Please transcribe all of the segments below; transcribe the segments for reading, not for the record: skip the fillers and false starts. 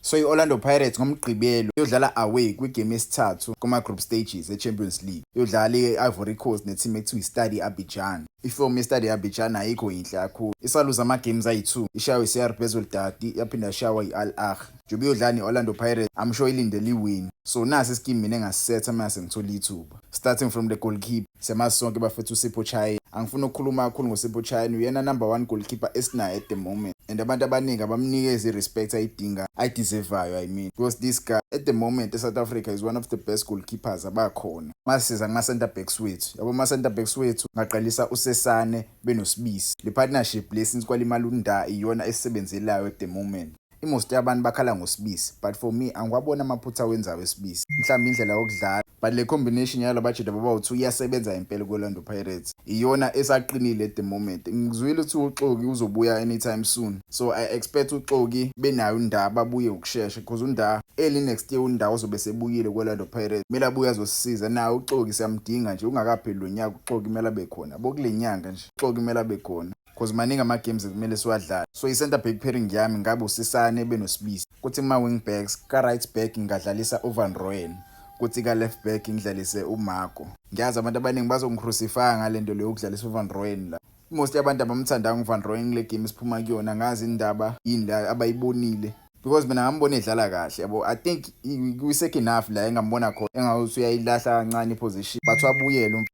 So i-Orlando Pirates ngoMgqibelo iyodlala away kwigame yesithathu kuma-group stages e-Champions League. Iyodlala i-Ivory Coast ne-team ekuthiwa i-Stade Abidjan. Ifomu ye-Stade Abidjan ayikho yinhle kakhulu. Isaluza ama-games ayi-2. Ishawe i-CR Belouizdad, yaphinda yashawa i-Al Ahly. Njengoba iyodlala ne-Orlando Pirates, I'm sure ilindele i-win. So nasi iskimu mina engasisetha mase ngithola ithuba. Starting from the goalkeeper, siyamazi sonke bafethu uSipho Chaine. Angifuni ukukhuluma kakhulu ngoSipho Chaine, uyena number one goalkeeper esinayo at the moment. And abantu abaningi abamnikezi i-respect ayidinga, ayideservayo, I mean. Because this guy at the moment e-South Africa is one of the best goalkeepers abakhona. Masiza kuma-center backs wethu. Yabo, ama-center backs wethu ngaqalisa uSesane benoSibisi. Le partnership le, since kwalimala uNda, iyona esisebenzelayo at the moment. I-most yabantu bakhala ngoSibisi, but for me angiwabona amaphutha awenzayo eSibisi. Mhlawumbe indlela yokudlala, but le combination yalo bajida baba u-two iyasebenza impela ku-Orlando Pirates. Iyona esaqinile at the moment. Ngizwile ukuthi uXoki uzobuya anytime soon. So I expect uXoki benayo uNda babuye ngokushesha, because uNda early next year, uNda uzobe sebuyile ku-Orlando Pirates. Kumele abuye azosisiza. Naye uXoki siyamdinga nje, ungakapheli lo nyaka uXoki kumele abe khona. Yabo, kule nyanga nje uXoki kumele abe khona, because maningi ama-games ekumele siwadlale. So i-center back pairing yami ngabe uSisane benoSibisi. Kuthi kuma-wing backs, ka-right back ngingadlalisa uVan Rooyen, kuthi ka-left back ngidlalise uMarco. Ngiyazi abantu abaningi bazongicrucify ngale nto leyo yokudlalisa uVan Rooyen la. Most yabantu abamthandanga uVan Rooyen kule game esiphuma kuyona. Ngazi indaba yini la abayibonile, because mina ngambona edlala kahle, yabo. I think kwi-second half la engambona khona engawuthi uyayilahla kancane iposition, but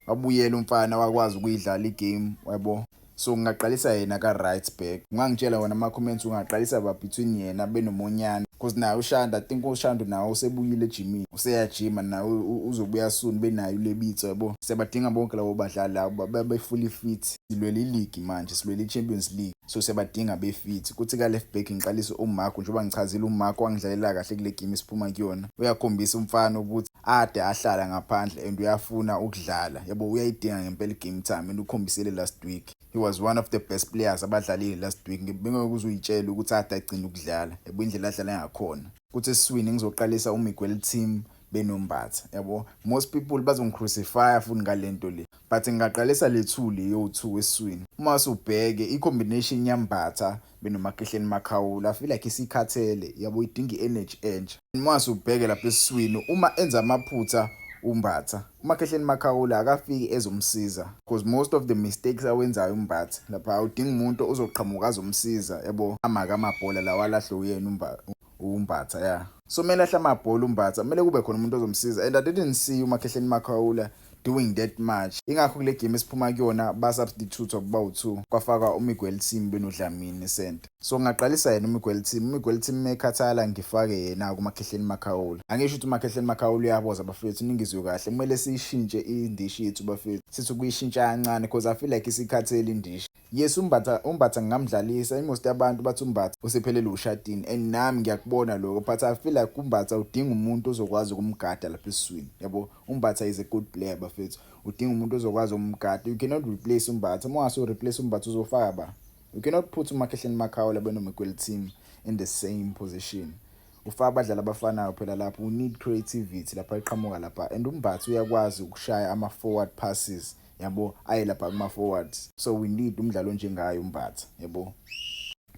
wabuyela umfana, wakwazi ukuyidlala igame, yabo. So ngingaqalisa yena ka-right back. Ungangitshela wona ama-comments, ungaqalisa ba between yena benoMonyane, because naye uShanda, I think uShanda nawe usebuyile ejimini, useyajima nawe, uzobuya soon, benayo uLebitso, yabo. Siyabadinga bonke labo badlali labo babe fully fit. Silwela iligi manje, silwela i-Champions League, so siyabadinga be-fit. Kuthi ka-left back ngiqalise uMarco, njengoba ngichazile, uMarco wangidlalela kahle kule game esiphuma kuyona. Uyakhombisa umfana ukuthi ade ahlala ngaphandle and uyafuna ukudlala, yabo. Uyayidinga ngempela i-game time and ukhombisile last week. He was one of the best players abadlalile last week. Bengeke uze uyitshele ukuthi ade agcina ukudlala, yabo, indlela adlala ngakhona. Kuthi esiswini ngizoqalisa uMiguel Timm benoMbatha, yabo. Most people bazongicrucify futhi ngalento le, but ngingaqalisa le two, le yo-two esiswini. Uma usubheke i-combination yaMbatha benoMakhehleni Makhawula, I feel like isikhathele, yabo, idinga i-energy entsha. Uma usubheke lapha esiswini, uma enza amaphutha uMbatha, uMakhehleni Makhawula akafiki ezomsiza, because most of the mistakes awenzayo uMbatha lapha, udinga umuntu ozoqhamuka azomsiza, yabo, amaka amabhola lawa alahlwe uyena uMbatha, ya. So kumele ahle amabhola uMbatha, kumele kube khona umuntu ozomsiza, and I didn't see uMakhehleni Makhawula doing that much. Ingakho kule game esiphuma kuyona ba-substitute bawu-two, kwafakwa uMiguel Timm benoDlamini center. So ngingaqalisa yena uMiguel Timm. UMiguel Timm mekhathala, ngifake yena kuMakhehleni Makhawula. Angisho ukuthi uMakhehleni Makhawula uyaboza, bafethu, ningizwe kahle. Kumele siyishintshe indishi yethu, bafethu, sithi ukuyishintsha kancane, because I feel like isikhathele indishi. Yes, uMbatha ngingamdlalisa. I-most yabantu bathi uMbatha usephelele ushatini, and nami ngiyakubona lokho, but I feel like uMbatha udinga umuntu ozokwazi ukumgada lapha esiswini, yabo. UMbatha is a good player, bafethu, udinga umuntu ozokwazi ukumgada. You cannot replace uMbatha. Uma ungase replace uMbatha, uzofaka ba? You cannot put uMakhehleni Makhawula benoMiguel Timm in the same position, ufaka abadlali abafanayo phela lapho. We need creativity lapha iqhamuka lapha, and uMbatha uyakwazi ukushaya ama-forward passes, yabo, aye lapha kuma-forwards, so we need umdlalo onjengayo uMbatha, yabo.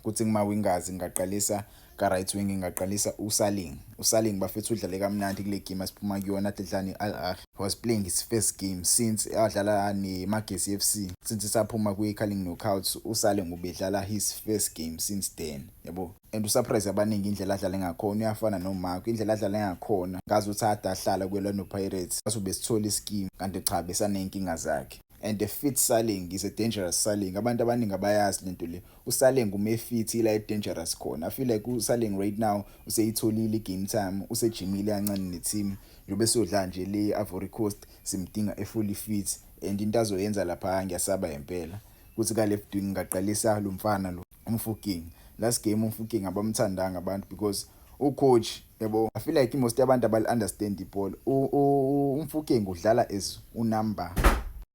Kuthi kuma-wingers ngingaqalisa ka-right wing, ngingaqalisa uSaling. USaling, bafethu, udlale kamnandi kule game asiphuma kuyona, ade edlala ne-Al Ahly. He was playing his first game since adlala neMagesi FC, since saphuma kwi-Carling Knockout. USaling ubedlala his first game since then, yabo, and usurprise abaningi indlela adlale ngakhona. Uyafana noMarco indlela adlale ngakhona, ngazi ukuthi ade ahlala kwe-Orlando Pirates, azobe sithola ischeme, kanti cha, besaney'nkinga zakhe. And the fit Saling is a dangerous Saling. Abantu abaningi abayazi lento le. USaling uma fit, ila dangerous khona. I feel like uSaling right now useyitholile i-game time, usejimile kancane ne-team, njengoba esiyodlala nje le Ivory Coast, simdinga e-fully fit, and into azoyenza lapha ngiyasaba impela. Kuthi ka left wing ngaqalisa lo mfana lo, uMofokeng. Last game uMofokeng abamthandanga abantu because ucoach, yabo, I feel like most yabantu abali understand ibhola. UMofokeng udlala as unumber,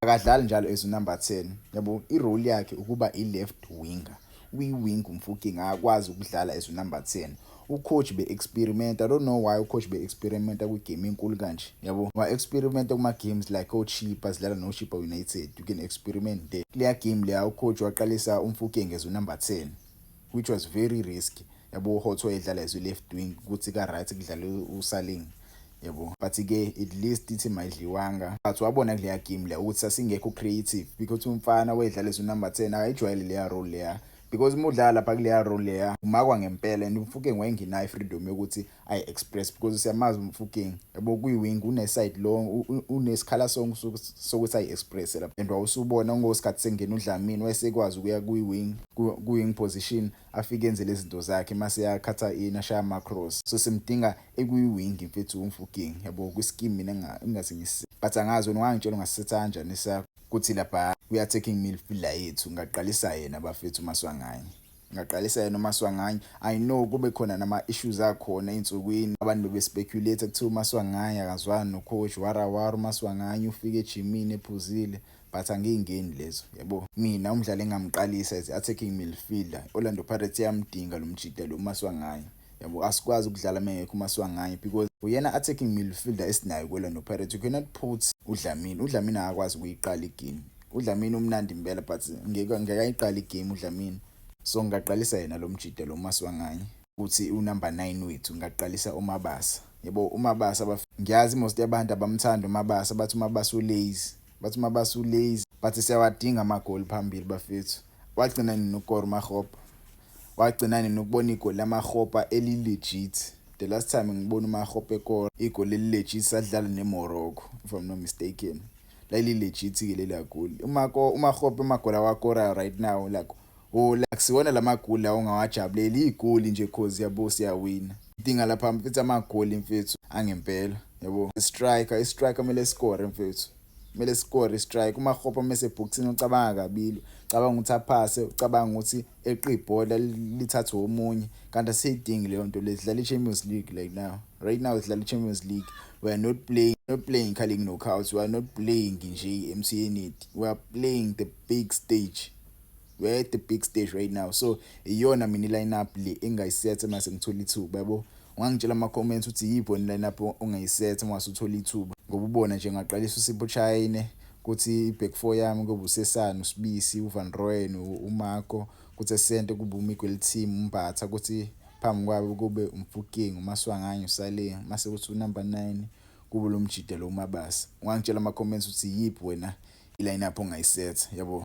akadlali njalo as unumber 10, yabo. I-role yakhe ukuba i-left winger, uyi-wing uMofokeng, akakwazi ukudlala as unumber 10. Ucoach be-experiment, I don't know why ucoach be-experimenta kwigame enkulu kanje, yabo. Wa-experimenta kuma-games like oChippa, sidlala no-Chippa United, you can experiment there. Kuleya game leya ucoach waqalisa uMofokeng as unumber 10, which was very risky. Yabo, uHotto edlala as left wing, kuthi ka right kudlala uSaleng, yabo. But ke at least i-team ayidliwanga, but wabona kuleya game le ukuthi sasingekho creative because umfana wedlala as number 10 akayijwayele leya role leya, because uma udlala lapha kuleya role leya umakwa ngempela, and uMofokeng wayengenayo i-freedom yokuthi ayi-express because siyamazi uMofokeng, yabo, kwi-wing une-side lo unesikhala sokuthi ayi-express lapha. And wawusubona ngosikhathi sengena uDlamini, wayesekwazi ukuya kwi-wing, ku-wing position, afike enze lezi zinto zakhe, mase yakhatha in, ashaya ama-cross. So simdinga ekwi-wing mfethu uMofokeng, yabo, kwi-scheme mina engase ngisi, but angazi wena ungangitshela ungasisetha kanjani esakho. Kuthi lapha kwi-attacking midfielder yethu ngaqalisa yena, bafethu, uMaswanganyi. Ngaqalisa yena uMaswanganyi. I know kube khona nama-issues akhona ey'nsukwini, abantu bebe-speculate, kuthiwa uMaswanganyi akazwani no-coach, warawara, uMaswanganyi ufike ejimini ephuzile, but angiyingeni lezo, yabo. Mina umdlali engamqalisa as attacking midfielder, Orlando Pirates iyamdinga lo mjida lo Maswanganyi, yabo. Asikwazi ukudlala mengekho uMaswanganyi because uyena attacking midfielder esinayo ku-Orlando Pirates. You cannot put uDlamini. UDlamini akakwazi ukuyiqala igame. UDlamini umnandi impela, but ngeke ayiqale igame uDlamini. So ngingaqalisa yena lo mjida lo Maswanganyi. Kuthi unumber 9 wethu ngaqalisa uMabasa, yabo. UMabasa, ngiyazi most yabantu abamthanda uMabasa, bathi uMabasa ulazy, bathi uMabasa ulazy, but siyawadinga amagoli phambili, bafethu. Wagcina nini ukukora uMakgopa? Wagcina nini ukubona igoli laMakgopa eli-legit? The last time ngibona uMakgopa ekora igoli eli-legit, sadlala neMorocco, if I'm not mistaken. Lalili-legit-ke leliya goli. UMakgopa amagoli awakorayo right now, like, oh, like siwona lamagoli lawo ongawajabuleli igoli nje cause, yabo, siyawina. Idinga lapha, mfethu, amagoli, mfethu, angempela, yabo. Striker, i-striker kumele score, mfethu, kumele score i-strike. UMakgopa mase ebhokisini ucabanga kabili, ucabanga ukuthi aphase, ucabanga ukuthi eqe ibhola lithathwe omunye, kanti asiyidingi leyo nto. Lesidlala i-Champions League like now, right now sidlala i-Champions League. We are not playing Carling Knockout, we are not playing nje MTN, we are playing the big stage. We are at the big stage right now. So iyona mina i-line-up le engayisetha mase ngithola ithuba, yabo. Ungangitshela ama-comments ukuthi yiphi wena i-line-up ongayisetha uma usuthola ithuba, ngoba ubona nje ngaqalisa uSipho Chaine, kuthi i-back four yami kube uSesane, uSibisi, uVan Rooyen, uMarco, kuthi esente kube uMiguel Timm, uMbatha, kuthi phambi kwabo kube uMofokeng, uMaswanganyi, uSaleng, mase kuthi unumber 9 kube lo mjida lo uMabasa. Ungangitshela ama-comments ukuthi yiphi wena i-line-up ongayisetha, yabo.